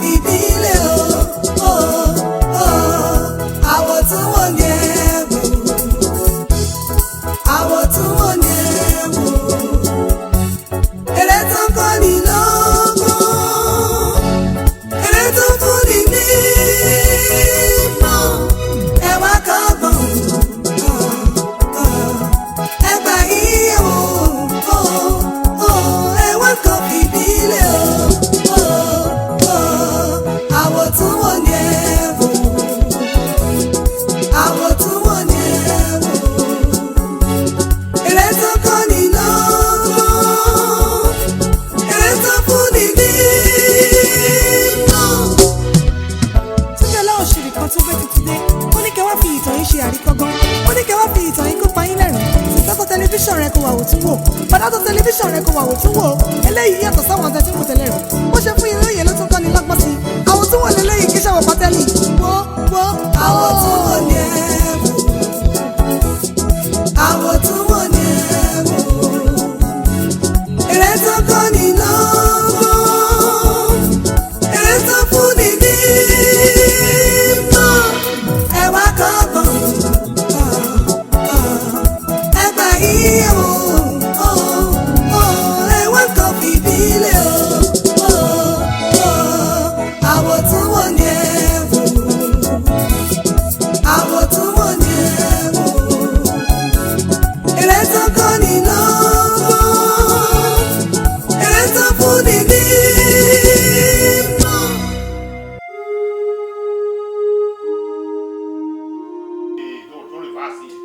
fìdílé o, o, o. Àwọ̀ tún wò ní ẹ wò. Àwọ̀ tún wò ní ẹ wò. Eré tó kọ́ ni lọ́gbọ́n. Eré tó fún ni ní ìmọ̀. Ẹ wá kọ́gbọ́n. Ẹ gbà yíyẹ wò. Ó, ó, ẹ wá kàn fìdílé o. Ó, ó, àwọ̀ tún wò ní ẹ wò. Àwọ̀ tún wò ní ẹ wò. Eré tó kọ́ ni lọ́gbọ́n. Eré tó fún ni ní ìmọ̀. Túnde Ọláòṣìrì kan tó gbé tuntun dé. Ó ní kẹ́ wá fi ìtàn yín ṣe àríkọ́gbọ́n. Ó ní kẹ́ wá fi ìtàn yín kó pa yín lẹ́rìn. Sítátọ̀ tẹlifíṣàn rẹ kó wà wò tún wò. Bàdátọ̀ tẹlifíṣàn rẹ kó wà wò tún wò. Eléyìí yàtọ̀ sáwọn àtẹ tí mo tẹ̀lé rẹ̀. Bó ṣe fún yín lóye ló tún kọ́ ni lọ́gbọ́n sí i. Àwọn tún wò léléyìí kí sàwọn pátẹ́lì. Wo wo. Àwọ̀ tún wò ní ẹ wò. Àwọ̀ tún wò ní ẹ wò. Eré tó kọ́ ni lọ́gbọ́n. Eré tó fún ni ní ìmọ̀. Ẹ wá kọ́gbọ́n. Ẹ gbà yíyẹ wò. Ó, ó, ẹ wá kàn fìdílé o. Ó, ó, àwọ̀ tún wò ní ẹ wò. Àwọ̀ tún wò ní ẹ wò. Eré tó kọ́ ni lọ́gbọ́n. Eré tó fún ni ní ìmọ̀. Tó tó rìvásì yẹn.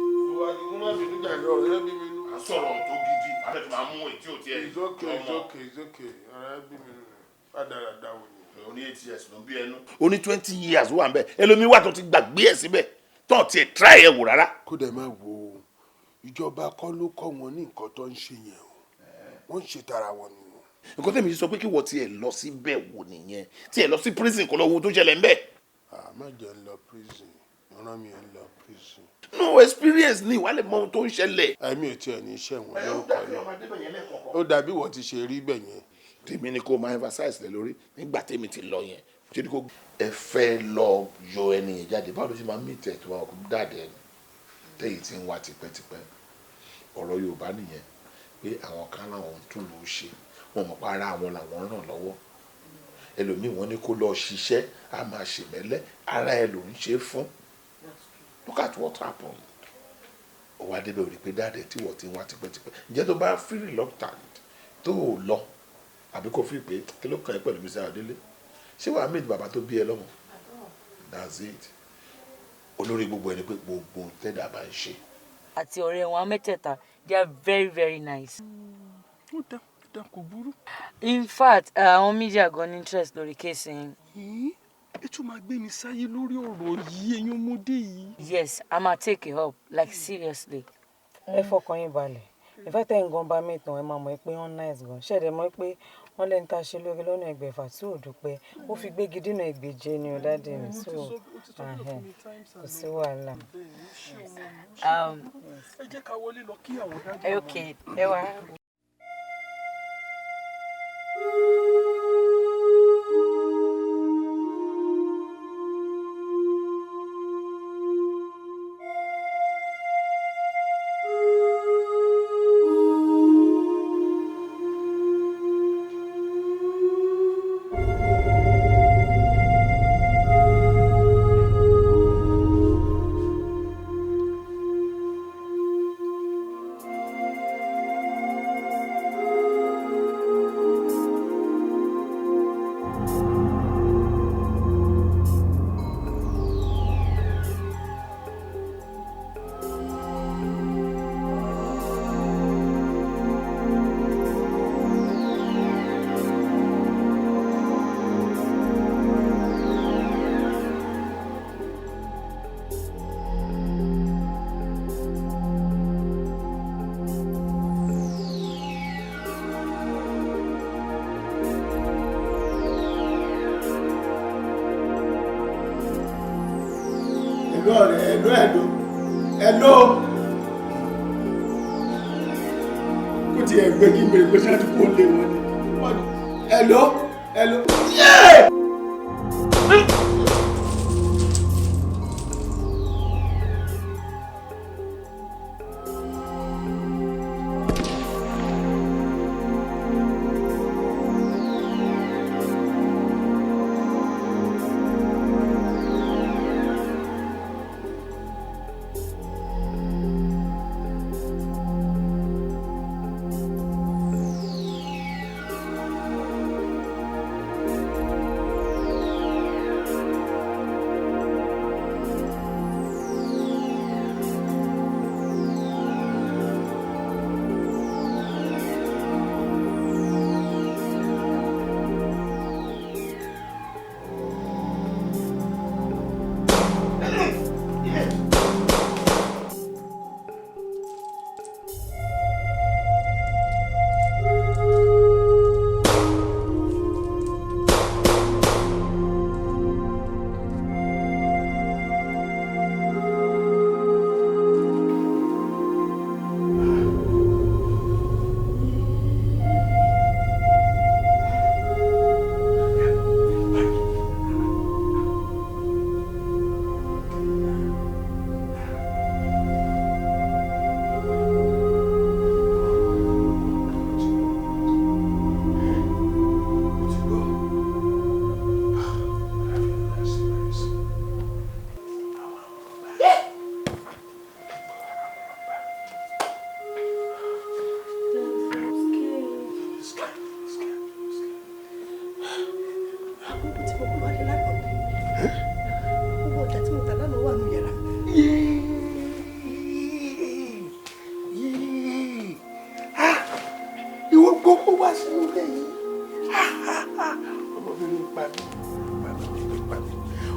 Adigun má bínú jàre, ọ̀rọ̀ yẹn bí mi nú. À ń sọ̀rọ̀ tó gidi, àbẹ̀ tó máa mú ètí òtí ẹ̀. It's okay, it's okay, it's okay. Ọ̀rọ̀ yẹn bí mi nú. Rádaràda wò ni. O ní 8 years ló ń bí ẹnu. O ní 20 years wà ń bẹ̀, ẹlòmíín wà tó ti gbàgbé ẹ̀ síbẹ̀ tó ti ẹ̀ try ẹ̀ wò rárá. Kó dẹ̀ máa wo, ìjọba kọ́ ló kọ́ wọn ní nǹkan tó ń ṣe yẹn o. Wọ́n ń ṣe tara wọn ni o. Nǹkan tẹ̀mí sọ pé kí wọ́n tiẹ̀ lọ síbẹ̀ wò nìyẹn, tiẹ̀ lọ sí prison kó lọ wo ohun tó ṣẹlẹ̀ ń bẹ̀. À má jẹ́ ń lọ prison, ìran mi ń lọ prison. No experience ni ìwà lè mọ ohun tó ń ṣẹlẹ̀. Ẹ̀mí ò tiẹ̀ ní iṣẹ́ wọn lórúkọ náà. Ó dàbí wọ́n ti ṣe rí bẹ̀ yẹn. Tèmi ni kó máa emphasize lé lórí nígbà tèmi ti lọ yẹn, ṣé ni kò ẹ fẹ́ lọ yọ ẹni yẹn jáde, báwo ló ṣe máa mí tẹ̀ tó máa kó dáàdì ẹni tẹ́yìn tí ń wá tipẹ́tipẹ́? Ọ̀rọ̀ Yorùbá nìyẹn pé àwọn kan láwọn ń tún lù ú ṣe, wọn mọ̀ pé ara àwọn làwọn ń ràn lọ́wọ́. Ẹlòmíì, wọn ní kó lọ ṣiṣẹ́, á máa ṣèmẹ́lẹ́, ara ẹ ló ń ṣe fún. Look at what happened. Ó wá débẹ̀, ò rí pé dáàdì tí wọ́n ti ń wá tipẹ́tipẹ́. Ǹjẹ́ tó bá feel reluctant tó o lọ, àbí kò fi pé kí ló kàn ẹ́ pẹ̀lú Mr. Adélé, ṣé wàá meet bàbá tó bí ẹ lọ́mọ? That's it. Olórí gbogbo ẹni pé gbogbo tẹ́dà bá ń ṣe. Àti ọ̀rẹ́ wọn mẹ́tẹ̀ẹ̀ta, they are very very nice. Ó dá, ó dá, kò burú. In fact, àwọn media gan ní interest lórí case yẹn. Ẹ tún máa gbé mi sáyé lórí ọ̀rọ̀ yìí, ẹ̀yin ọmọdé yìí. Yes, a máa take it up, like seriously. Ẹ fọkàn yín balẹ̀. Ìfẹ́ tẹ̀ ń gan bá mi tàn, ẹ máa mọ̀ pé wọ́n nice gan. Ṣẹ̀dẹ̀ mọ̀ pé wọ́n lẹ́ni tá a ṣe lóore lọ́nà ẹgbẹ̀fà tí ò dúpẹ́, ó fi gbégi dínà ẹgbẹ̀je ni o. Daddy mi, so kò sí wàhálà. Ẹ jẹ́ ká wọlé lọ kí àwọn daddy. Ok, ẹ wá. Hello ọ̀rẹ́, hello, hello, hello. Kó tiẹ̀ gbé kí n bèrè pé ṣáà ti kó lé wọn ni. Hello, hello. Yeah!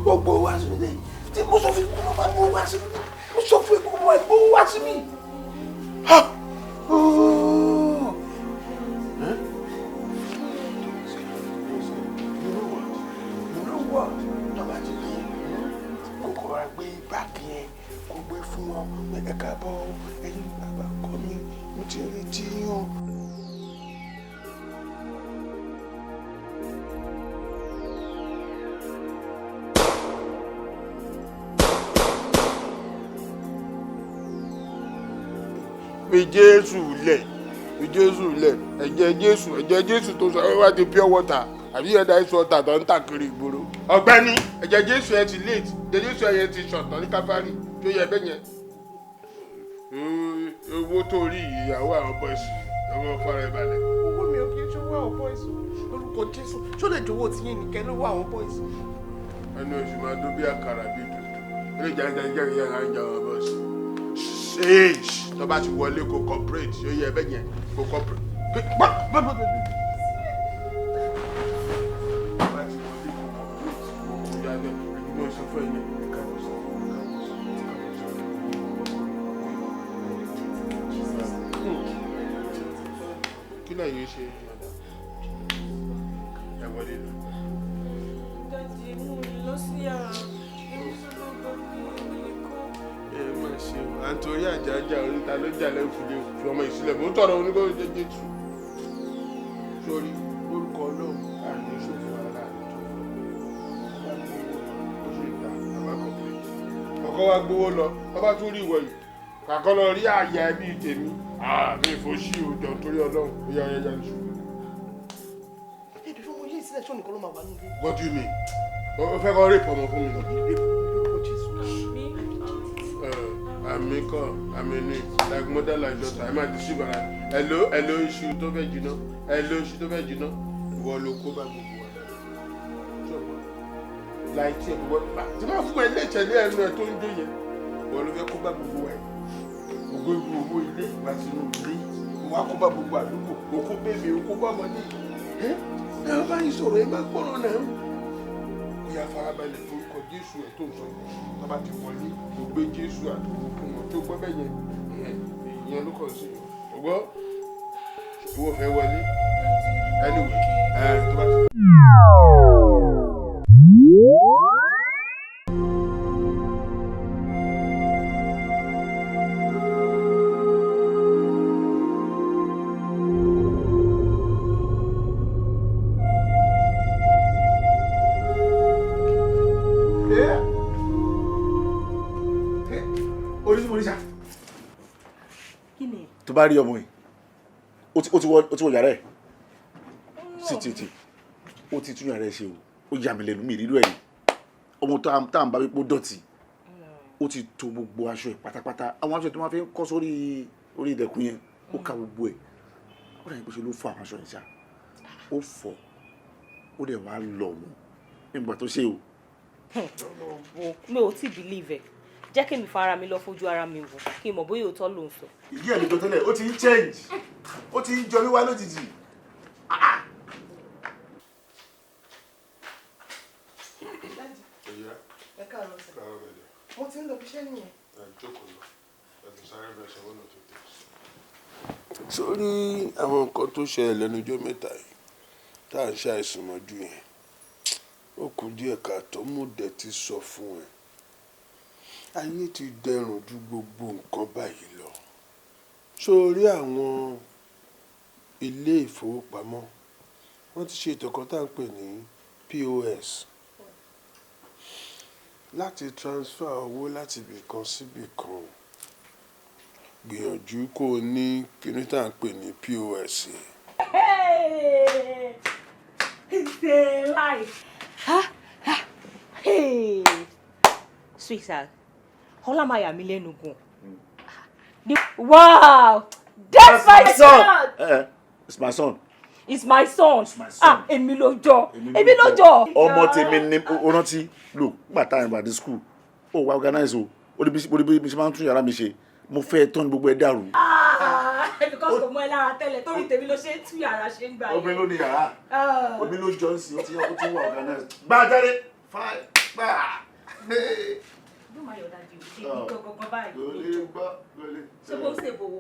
Ó gbowó wá sí mi lẹ́yìn tí mo sọ fún mi kó máa gbowó wá sí mi, mo sọ fún mi kó máa gbowó wá sí mi. Ha! Oh! Huh? You know what? You know what? Tó bá ti dé, kó kọ́ ra gbé báàgì yẹn, kó gbé fún wọn, pé ẹ káàbọ̀ ẹ̀yin bàbá kọ́ mi, mo ti retí yín o. Fi Jésù lẹ̀, fi Jésù lẹ̀, ẹ̀jẹ̀ Jésù, ẹ̀jẹ̀ Jésù tó sọ wá di pure water àbí ẹ̀dá ice water tó ń tà kiri ìgboro. Ọ̀gbẹ́ni, ẹ̀jẹ̀ Jésù ẹ ti late, ẹ̀jẹ̀ Jésù ẹ ti ṣọ̀tàn ní Káfárì tó yẹ bẹ́ẹ̀ yẹn. Owó tó rí ìyàwó àwọn bọ́ìsì ọmọ fara ẹ balẹ̀. Owó mi ò kì í ṣe owó àwọn boys o. Lórúkọ Jésù, ṣó lè jọ̀wọ́ tí yín nìkẹ́ lówó àwọn boys? Ẹnu oṣù máa dún bí àkàrà bí dùdú. Ó lè jẹ́ jẹ́ jẹ́ jẹ́ jẹ́ àwọn bọ́ìsì. Ṣéèṣ tó bá ti wọlé kó corporate ó yẹ bẹ́ẹ̀ yẹn kó corporate. Bá bá bá bá. Tó bá ti wọlé kó corporate kó kó yá bẹ́ẹ̀ ẹ̀jú mọ́ sọ fún ẹ̀yẹ ẹ̀ka kó sọ ẹ̀ka kó sọ ẹ̀ka kó sọ. Kí lẹ́yìn ṣe ọ̀dà? Ẹ wọlé lọ. Daddy, mo lọ sí yàrá. Èmi sọ́dọ̀ bá mi nìkan. Ẹ má ṣe o, à ń torí àjàjà oríta ló jà lẹ́kùnlé fi ọmọ ìsílẹ̀ mò ń tọrọ oníkó jẹ́ Jésù. Sórí lórúkọ Ọlọ́run àní ṣòfò ara àní ṣòfò. Ọba gbowó lọ, ó sì ta àbá kọ̀pẹ́rẹ́tì. Ọkọ wa gbowó lọ, ọba tún rí ìwọ yìí. Kàkọ́ lọ rí àyà ẹbí tèmi. Àmì ìfòsí òjò torí Ọlọ́run, ó yá yá yá nìṣó. Ẹ̀dùn fún ọmọ yìí sílẹ̀ ṣó nìkan ló máa wà nínú ilé. What do you mean? O fẹ́ kọ́ rape ọmọ fún mi ni? Lórúkọ Jésù. Àmì kọ́, àmì ni, like mother like daughter, ẹ máa deceive ara. Hello, hello, iṣu tó fẹ́ jiná, hello, iṣu tó fẹ́ jiná, ìwọ ló kó bá gbogbo wa. Ṣọ̀gbọ́n, láì tí ẹ gbogbo bá tí máa fún ẹ léṣe ní ẹnu ẹ tó ń jó yẹn, ìwọ ló fẹ́ kó bá gbogbo wa yìí. Gbogbo ibi owó ilé ìwà sínú ilé, ìwà kó bá gbogbo àdúgbò, òkú bèbè, òkú bá ọmọdé. Ẹ ẹ bá yín sọ̀rọ̀ ẹ má gbọ́ràn náà. Ó yá farabalẹ̀ orúkọ Jésù ẹ̀ tó ń sọ yìí, tó bá ti wọlé, mo gbé Jésù àtòwò fún wọn tó gbọ́ bẹ́ẹ̀ yẹn, ìyẹn ló kàn sí i. O gbọ́? Ìwọ fẹ́ wọlé? Anyway, ẹ tó bá ti. Tó bá rí ọmọ yìí, ó ti wọ yàrá ẹ̀ sí títì, ó ti tún yàrá ẹ̀ ṣe o, ó yà mí lẹ́nu mi ìrírú ẹ̀ yìí. Ọmọ tá à ń bá wípé ó dọ̀tí, ó ti to gbogbo aṣọ ẹ̀ pátápátá, àwọn aṣọ tó máa fi ń kọ́ sórí orí ìdẹ̀kùn yẹn, ó ka gbogbo ẹ̀. Ó dàbí pé ṣe ló fọ àwọn aṣọ yẹn ṣá, ó fọ, ó dẹ̀ wá lọ̀ wọ́n nígbà tó ṣe o. Mi ò tí believe ẹ. Jẹ́ kí mi fara mi lọ fojú ara mi wò kí n mọ̀ bóyá òótọ́ ló ń sọ. Ìdí ẹ̀ ló jọ tẹ́lẹ̀, ó ti ń change, ó ti ń jọ mí wá lójijì. Daddy, ẹ káàárọ̀ sir. Mo ti ń lọ ibiṣẹ́ nìyẹn. Sórí àwọn nǹkan tó ṣẹlẹ̀ lẹ́nu ọjọ́ mẹ́ta yìí tá à ń ṣàìsàn mọ́jú yẹn, ó kù díẹ̀ káàtó, mo dẹ̀ ti sọ fún ẹ. Ayé ti dẹrùn ju gbogbo nǹkan báyìí lọ. Sórí àwọn ilé ìfowópamọ́, wọ́n ti ṣe ètò kan tá à ń pè ní POS láti transfer owó láti ibì kan síbì kan. Gbìyànjú kó o ní kíní tá à ń pè ní POS yẹn. Hey! It's a life. Ha? Ha? Hey! Sweetheart, Ọlá máa yà mí lẹ́nu gan. Wow! That's my son! It's my son. It's my son. It's my son. Ah, èmi ló jọ. Èmi ló jọ. Ọmọ tèmi ni o rántí lò nígbà tá à ń wà ní school. Ó wá organize o. Ó ní bí ṣe máa ń tún yàrá mi ṣe. Mo fẹ́ tán gbogbo ẹ dàrú. Ah! Because kò mọ ẹ lára tẹ́lẹ̀, torí tèmi ló ṣe ń tú yàrá ṣe ń gbà yẹn. Obìnrin ló ní yàrá. Obìnrin ló jọ ń sìn, ó ti yẹ kó tún wà organized. Gbá jáde, fine, gbá. Bí màá yọ̀ dájú, èmi gangan báyìí. Kò lè gbọ́, kò lè. Ṣé kò ń ṣèbòwò?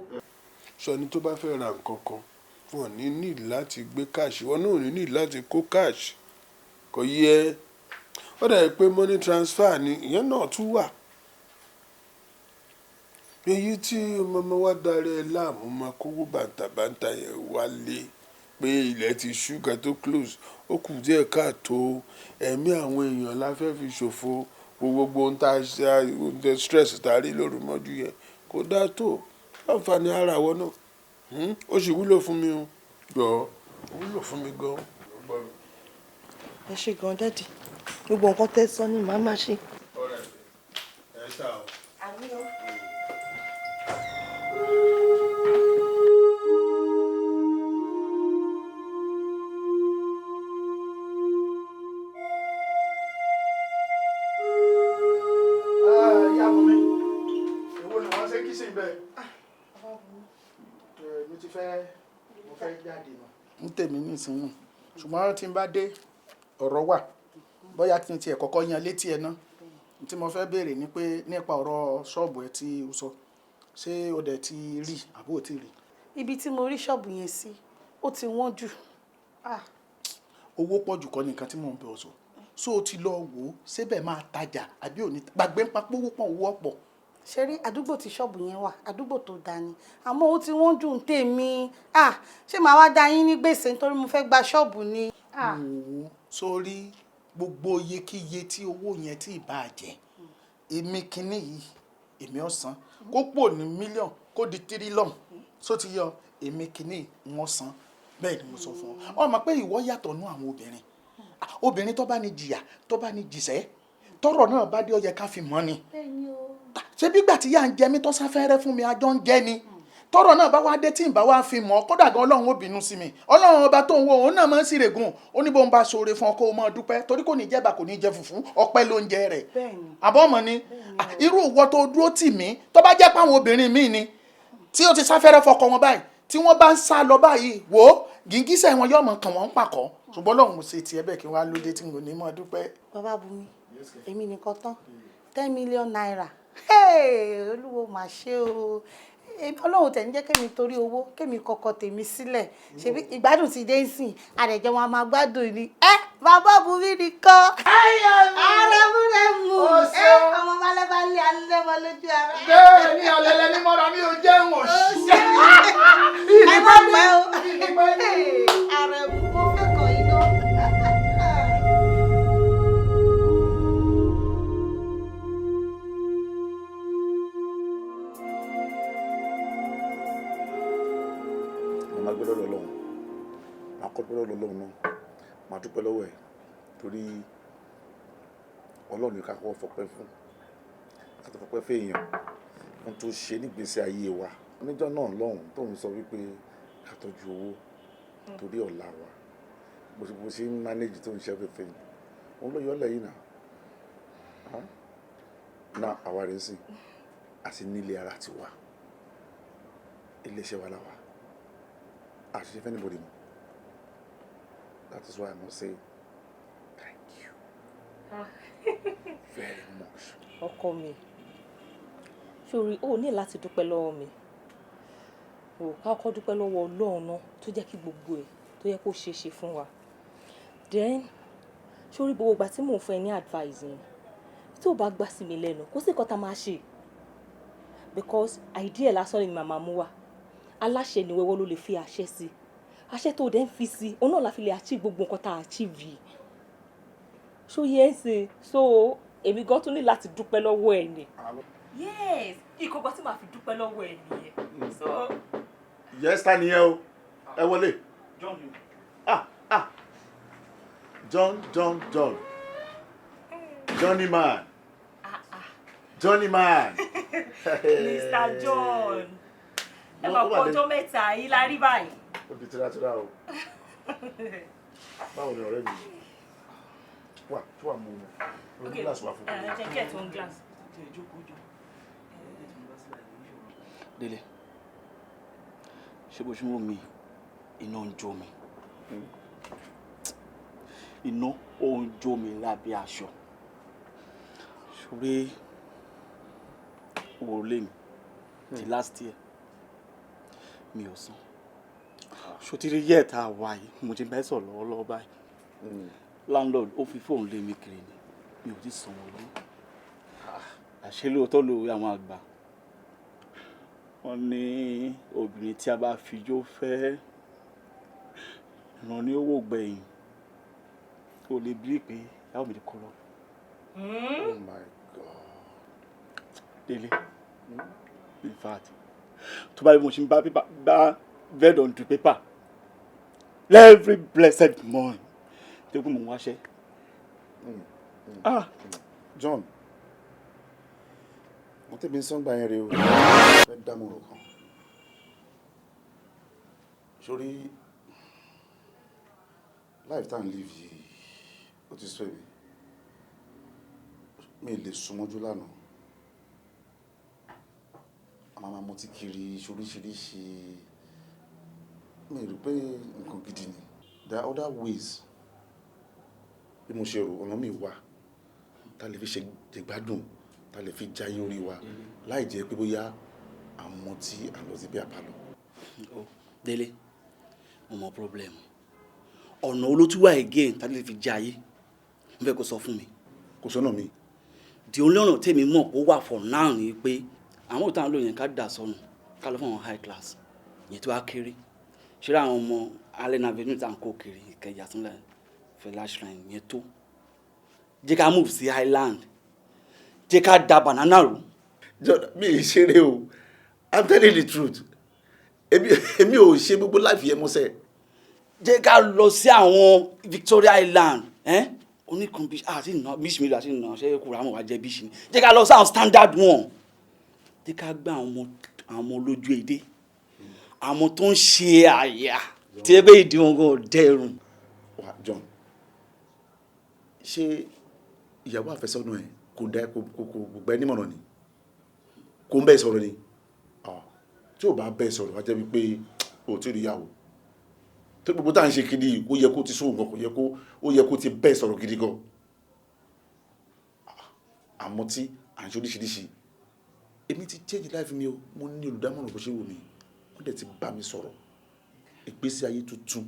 Sọni tó bá fẹ́ ra nǹkan kan, wọn ní need láti gbé cash, wọn náà ò ní need láti kó cash. Kò yẹ, ó dàbí pé money transfer ni ìyẹn náà tún wà. Èyí tí ọmọ wa darí ẹ láàmú máa kówó bàǹtàbàǹtà yẹn wálé pé ilẹ̀ ti ṣú ká tó close, ó kù díẹ̀ káàtó. Ẹ̀mí àwọn èèyàn la fẹ́ fi ṣòfò. Gbogbo ohun tá a ṣe, stress tá a rí lóru mọ́jú yẹn kò dáa tó àǹfààní ara wọn náà. Ó sì wúlò fún mi o, jọ̀ọ́, ó wúlò fún mi gan. Ẹ ṣe gan, Daddy. Gbogbo nǹkan tẹ́ sọ ni màá máa ṣe. Ẹ ṣá o. Àmín o. Ìyá mi, èwo ni wọ́n ṣe kí sí bẹ́ẹ̀? Mo ti fẹ́, mo fẹ́ jáde mọ́. Ń tèmi nísìnyí, ṣùgbọ́n tí n bá dé, ọ̀rọ̀ wà. Bóyá kí n tiẹ̀ kọ́kọ́ yan létí ẹ ná. Tí mo fẹ́ béèrè ni pé nípa ọ̀rọ̀ ṣọ́ọ̀bù ẹ tí o sọ, ṣé o dẹ̀ ti rí àbí o ti rí? Ibi tí mo rí ṣọ́ọ̀bù yẹn sí, ó ti wọ́n jù. Ah. Owó pọ̀ jù kọ́ ni nǹkan tí mò ń bẹ̀ ọ́ sọ. So o ti lọ wò ó, ṣébẹ̀ máa tajà àbí ò ní gbàgbé ń papò owó pọ̀, owó ọ̀pọ̀? Ṣe rí àdúgbò tí ṣọ́ọ̀bù yẹn wà, àdúgbò tó dáa ni, àmọ́ ó ti wọ́n jù ń tèmi. Ah, ṣé màá wá dá yín ní gbèsè nítorí mo fẹ́ gba ṣọ́ọ̀bù ni? Ah. Wò ó, sórí gbogbo iyekíye tí owó yẹn tí ì bá jẹ́, èmi kinní yìí, èmi ò san. Kó pò ní mílíọ̀nù, kó di tírílọ̀nù, só ti yọ, èmi kinní wọ́n san. Bẹ́ẹ̀ ni mo sọ fún ọ. Ọ mọ̀ pé ìwọ yàtọ̀ nú àwọn obìnrin. Obìnrin tó bá ní jìyà, tó bá ní jìṣẹ́, tọ́rọ̀ náà bá dé, ó yẹ ká fi mọ́ ni. Ṣé bígbà tí yà ń jẹ mí tó sáfẹ́rẹ́ fún mi, àjọ ń jẹ ni, tọ́rọ̀ náà bá wá dé tí ń bá wá fi mọ́, kódà gan Ọlọ́run ó bínú sí mi. Ọlọ́run ọba tó ń wo òun náà máa ń sírègùn, ó ní bó ń bá ṣoore fún ọ, kó o máa dúpẹ́, torí kò ní jẹ́bà, kò ní jẹ fùfú, ọpẹ́ ló ń jẹ rẹ̀. Àbọ̀ ọmọ ni irú ìwọ tó dúró tì mí, tó bá jẹ́ páwọn obìnrin míì ni tí ó ti sáfẹ́rẹ́ fọkọ wọn báyìí, tí wọ́n bá ń sá lọ báyìí, wò ó, gìgísẹ̀ wọn yóò mọ̀ kàn wọ́n ń pàkọ́. Ṣùgbọ́n Ọlọ́run ṣe tiẹ̀ bẹ́ẹ̀, kí wọ́n á lóde tí n kò ní mọ̀ dúpẹ́. Bàbá Bùnmi, èmi nìkan tán, ₦10 million, Olúwo mà ṣe o. Ọlọ́run tẹ̀ ń jẹ́ kémi torí owó kémi kọkọ tèmi sílẹ̀. Ṣebí ìgbádùn ti dé sìn, àdẹ̀jẹ̀ wọn a máa gbádùn ni. Ẹ bàbá Bùnmi nìkan arẹ́múrẹ́mú ẹ, ọmọ balẹ̀balẹ̀ alẹ́ mọ lójú ara. Bẹ́ẹ̀ ni, ọ̀lẹ́lẹ́ ní mọ́ra mi ò jẹun òṣì. Ẹ má pẹ́ o, àrẹ̀mú, mo fẹ́ kàn yín náà. Mo máa gbé lọ́dọ̀ Ọlọ́run, máa kọ́ dúpẹ́ lọ́dọ̀ Ọlọ́run náà, máa dúpẹ́ lọ́wọ́ ẹ̀, torí Ọlọ́run ní ká kọ́kọ́ fọpẹ́ fún, ká tó fọpẹ́ fún èèyàn ohun tó ṣe nígbésí ayé wa. Níjọ́ náà lọ́hùn tóun sọ wípé ká tọ́jú owó torí ọ̀la wa, bó ṣe ń manage tó ń ṣe everything, òun ló yọ ọ́ lẹ́yìn náà náà. Àwa rẹ̀ ń sìn àti nílé ara ti wa, iléeṣẹ́ wa la wà, àṣìṣe fẹ́ anybody mọ́. That is why I must say thank you very much. Ọkọ mi, sórí o ní láti dúpẹ́ lọ́wọ́ mi o. Ká kọ́kọ́ dúpẹ́ lọ́wọ́ Ọlọ́run náà tó jẹ́ kí gbogbo ẹ̀ tó yẹ kó ṣeé ṣe fún wa. Then sórí gbogbo ìgbà tí mò ń fún ẹ ní advice yẹn, tí ò bá gbà sí mi lẹ́nu, kó sì kọ́ tá máa ṣe, because idea lásán ni màmá mú wá. Aláṣẹ ni wẹ́wọ́, ló lè fi àṣẹ sí. Àṣẹ tó dẹ̀ ń fi sí òun náà la fi lè achieve gbogbo nǹkan tá a achieve yìí. Ṣó yẹ ẹ́ sìn? So èmi gan tún ní láti dúpẹ́ lọ́wọ́ ẹ̀ ni. Yes, ìkọ̀kọ̀ tí màá fi dúpẹ́ lọ́wọ́ ẹ̀ nìyẹn. So. Yes, ta nìyẹn o? Ẹ wọlé. John. Ah ah, John, John, John, Johnny man, Johnny man. Mr. John, ẹ máa kọ ọjọ́ mẹ́ta yìí la rí báyìí. Ó di tírátíra o. Báwo ni ọ̀rẹ́ mi wà tí wàá mú un ní glass wá fún mi? Ẹ jẹ́ kí ẹ̀ tó ń glass. Délé, Ṣé bó ṣe ń wò mí, iná ń jó mi. Iná ó ń jó mi lábẹ́ aṣọ. Ṣòro owó ilé mi ti last year mi ò san. Ṣòtìrí yẹ́ tá a wà yìí, mo ti bá ẹ sọ̀rọ̀ lọ́wọ́lọ́wọ́ báyìí. Landlord ó fi fóònù lé mi kiri ni, mi ò ti sanwó ilé. Àṣé lóòótọ́ lóore àwọn àgbà. Wọ́n ní obìnrin tí a bá fijó fẹ́ ìran ni ó wò gbẹ̀yìn. O lè bí pé ìyàwó mi ti kó lọ. Oh my God. Délé, in fact, tó bá rí bí mo ṣe ń bá pépà bá bed on the paper every blessed morning tó kún mò ń wáṣẹ́. Ah! John, mo tẹ́bi ń sọ́ngbà yẹn rè o, fẹ́ dámọ̀ràn kan. Sórí life tá à ń live yìí, ó ti sú èmi. Mi ì lè sùn mọ́jú lánàá. A máa máa mutí kiri oríṣiríṣi. Mi ò rò pé nǹkan gidi ni. There are other ways. Bí mo ṣe rò, ọ̀nà mi wà tá lè fi ṣe ìgbádùn, tá lè fi jayé orí wa láì jẹ́ pé bóyá à ń mutí, à ń lọ sí bí àpálọ̀. Ó Délé, mo mọ problem. Ọ̀nà olótúwà again tá lè fi jayé. Mo fẹ́ kó sọ fún mi. Kò sọ́nà mi. The only ọ̀nà tèmi mọ̀ kó wà for now ni pé àwọn òtá ń lò yẹn, ká dà sọnù, ká lọ fún àwọn high class. Ìyẹn tó wá kéré. Ṣé àwọn ọmọ Allen Avenue tá à ń kó kiri, Ìkẹjà sílẹ̀, Fela Shrine yẹn tó. Jẹ́ ká move sí Island. Jẹ́ ká da banana rú. John, mi ì ṣeré o. I'm telling the truth. Èmi ò ṣe gbogbo life yẹn mọ́sẹ̀. Jẹ́ ká lọ sí àwọn Victoria Island. Eh? Oníkan beach àti ìnà beach mi àti ìnà ṣé kúrò àwọn wà jẹ́ beach ni. Jẹ́ ká lọ sí àwọn standard one. Jẹ́ ká gbé àwọn ọmọ olójú èdè. Àwọn tó ń ṣe àyà tí ẹ bẹ́ ìdí wọn kò dẹrùn. Wà John, ṣé ìyàwó àfẹ́sọ́nà ẹ̀ kò dá kò gbà ẹ́ nímọ̀ràn ni? Kò ń bẹ́ẹ̀ sọ̀rọ̀ ni? Ah, tí ò bá bẹ́ẹ̀ sọ̀rọ̀, wá jẹ́ wípé o ò tí ì rí ìyàwó. Tó gbogbo tá à ń ṣe kiri yìí, ó yẹ kó ti sóhun gan, kò yẹ kó ó yẹ kó ti bẹ́ẹ̀ sọ̀rọ̀ gidi gan. Àmọ́ tí à ń ṣe oríṣiríṣi. Èmi ti change life mi o, mo ní olùdámọ̀ràn bó ṣe wù mí. Wọ́n dẹ̀ ti bá mi sọ̀rọ̀. Ìgbésí ayé tuntun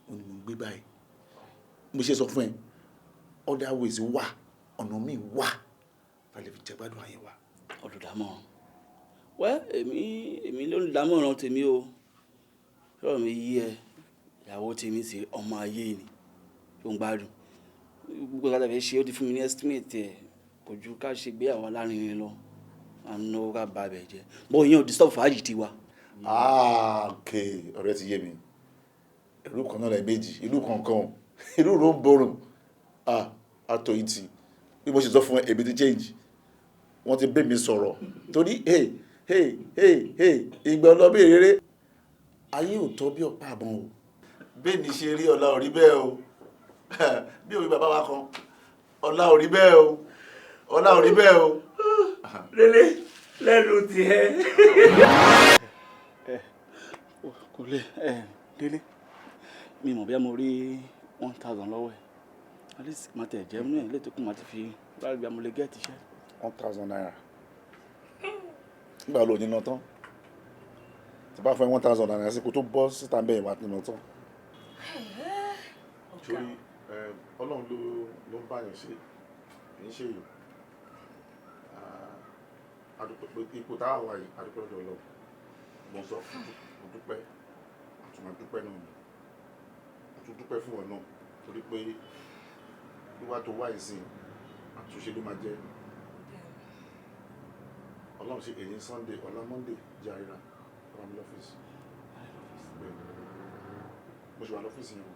òun ni mò ń gbé báyìí. Mo ṣe sọ fún ẹ, other ways wà, ọ̀nà míì wà tá lè fi jẹ gbádùn ayé wa. Olùdámọ̀ràn. Well, èmi lólùdámọ̀ràn tèmi o. Sọ̀rọ̀ mi yí ẹ, ìyàwó tèmi sì ọmọ ayé ni, tó ń gbádùn. Gbogbo nǹkan tí a fẹ́ ṣe, ó ti fún mi ní estimate ẹ̀, kò ju ká ṣe ìgbéyàwó alárinrin lọ. À ń náwó ká ba ibẹ̀ jẹ́. But ìyẹn ò disturb fàájì tiwa. Ah, okay, ọ̀rẹ́ ti yé mi. Ìlú kan náà lẹ méjì, ìlú kankan, ìlú ló ń borùn. Ah, àtọ̀ yìí ti. Bí mo ṣe sọ fún ẹ, èmi ti change. Wọ́n ti bẹ́ mi sọ̀rọ̀. Torí hey, hey, hey, hey, ìgbà ọlọ́ bí rere. Ayé ò tọ́ bí ọ̀pá àbọ̀n o. Bẹ́ẹ̀ ni ṣe rí, ọ̀la ò rí bẹ́ẹ̀ o. Bí òwe bàbá wa kan, ọ̀la ò rí bẹ́ẹ̀ o. Ọ̀la ò rí bẹ́ẹ̀ o. Lélẹ̀ lẹ́nu tiẹ̀. Kò lè ẹ Délé, mi mọ̀ bí mo rí 1,000 lọ́wọ́ ẹ̀. At least máa tẹ̀ jẹ́ nínú ẹ̀ létò kún máa ti fi báyìí bí mo lè get iṣẹ́. ₦1,000. Nígbà wo lo ní ná tán? Tí bá fún ẹ ₦1,000 sí kó tó bọ́ síta bẹ́ẹ̀ wá ní ná tán. Torí Ọlọ́run ló ń báyàn ṣe, kì í ṣe èèyàn. Adúpẹ́ pé ipò tá a wà yìí, adúpẹ́ lọ́dọ̀ Ọlọ́run. Mo sọ, mo dúpẹ́, àtún máa dúpẹ́ náà ni. Mo tún dúpẹ́ fún ọ náà torí pé wíwá tó wá ìsìn, àtúnṣe ló máa jẹ́. Ọlọ́run ṣe èyí Sunday, ọ̀la Monday, jẹ́ àríra, wà mí lọ́fíìsì. Bẹ́ẹ̀ni, mo ṣe wà lọ́fíìsì yẹn o.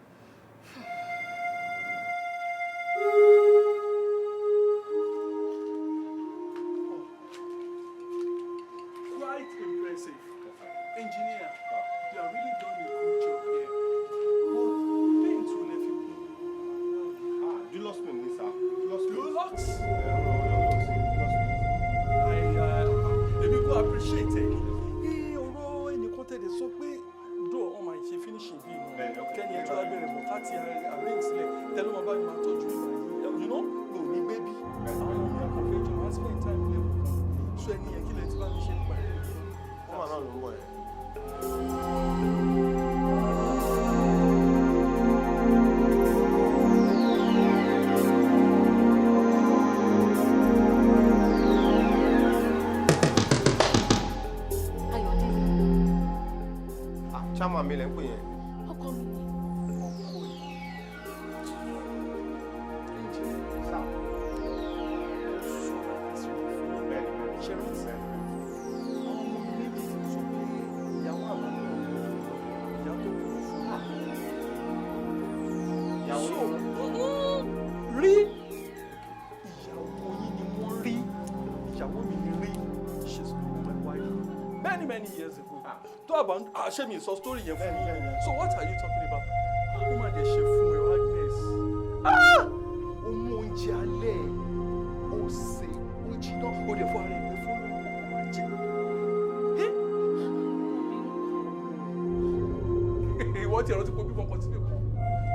Quite impressive. Engineer, you have really done a good job here. But paint wo lẹ fi kùn? Ah, Dulux paint ni sir. Dulux paint. Dulux? Èmi kò appreciate ẹ̀. Ọ̀rọ̀ ẹnìkan tẹ̀lé sọ pé Chairman mi lẹ ń pè yẹn. Ọkọ mi ni. Ọkọ yìí. Engineer, sir. Ṣé rántí? Àwọn ọmọ mi méjì ti sọ pé ìyàwó àwọn ọmọ ìyá tó kú fún wa. So, rí ìyàwó yín ni wọ́n rí, ìyàwó mi ni rí. She's not my wife. Many many years ago. Tó àbá ṣé mi sọ story yẹn fún yín. So what are you talking about? Ó má dẹ̀ ṣe fún ẹ, Agnes. Ah! Ó mú oúnjẹ alẹ́ ẹ̀, ó sè, ó jiná, ó dẹ̀ fún ara ẹ̀ gbé fún olóko wá jẹ. Ìwọ ti rántí pé bímọ kan síbì kan.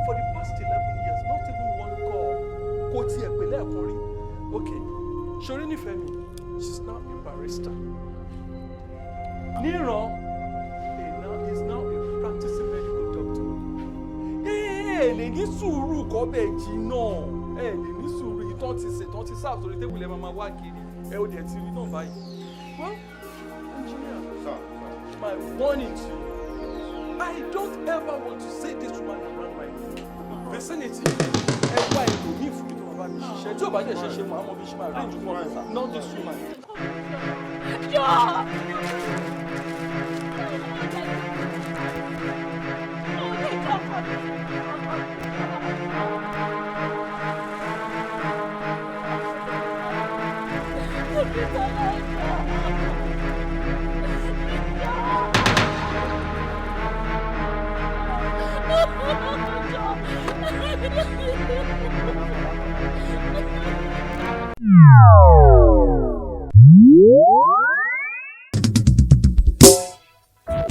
For the past 11 years, not even one call. Kò tiẹ̀ pè lẹ́ẹ̀kan rí. Okay, Ṣorí nífẹ̀ẹ́ mi, she's now a barrister. Níran is now a practicing medical doctor. Ẹ lè ní sùúrù kọ́ bẹ́ẹ̀ jiná. Ẹ lè ní sùúrù ìtàn ti sè tán ti sáà sórí table, ẹ máa máa wá kiri. Ẹ ò dẹ̀ ti rí náà báyìí. Well, engineer, my warning to you, I don't ever want to see this woman around my vicinity. Ẹ wá ẹlòmíì fún mi tó máa bá mi ṣiṣẹ́. Tí ò bá dẹ̀ ṣe ṣe, màá mọ bí ṣe máa arrange fún ọ. Not this woman. Jọ̀ọ́!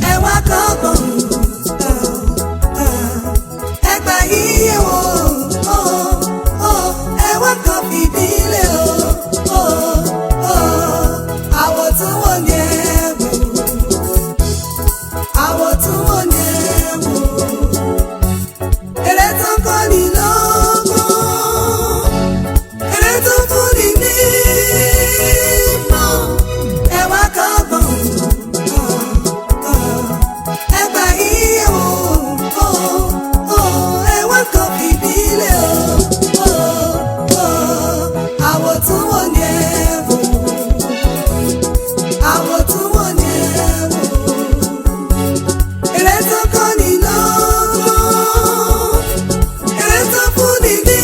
Ẹ wá kọ́gbọ́n, ẹ gbà yíyẹ wò ó, ẹ wá kàn fìdílé o, àwọ̀ tún wò ní ẹ wò, àwọ̀ tún wò ní ẹ wò, eré tó kọ́ ni lọ́gbọ́n, eré tó fún ni ní ìmọ̀, ẹ wá kọ́gbọ́n, ẹ gbà yíyẹ wò ó, ẹ wá kàn fìdílé o, àwọ̀ tún wò ní ẹ wò, àwọ̀ tún wò ní ẹ wò, eré tó kọ́ ni lọ́gbọ́n, eré tó fún ni ní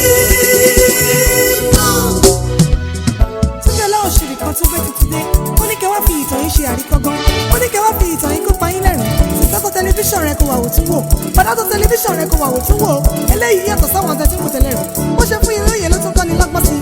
ìmọ̀. Túnde Ọláòṣìrì kan tó gbé tuntun dé. Ó ní kẹ́ wá fi ìtàn yín ṣe àríkọ́gbọ́n. Ó ní kẹ́ wá fi ìtàn yín kó pa yín lẹ́rìn. Tìtọ́tọ̀ tẹlifíṣàn rẹ kó wà wò tún wò. Bàdátọ̀ tẹlifíṣàn rẹ kó wà wò tún wò. Eléyìí yàtọ̀ sáwọn àtẹ̀tí wò tẹ́lẹ̀ rẹ̀. Bó ṣe fún yín lóye ló tún kọ́ni lọ́gbọ́n sí i.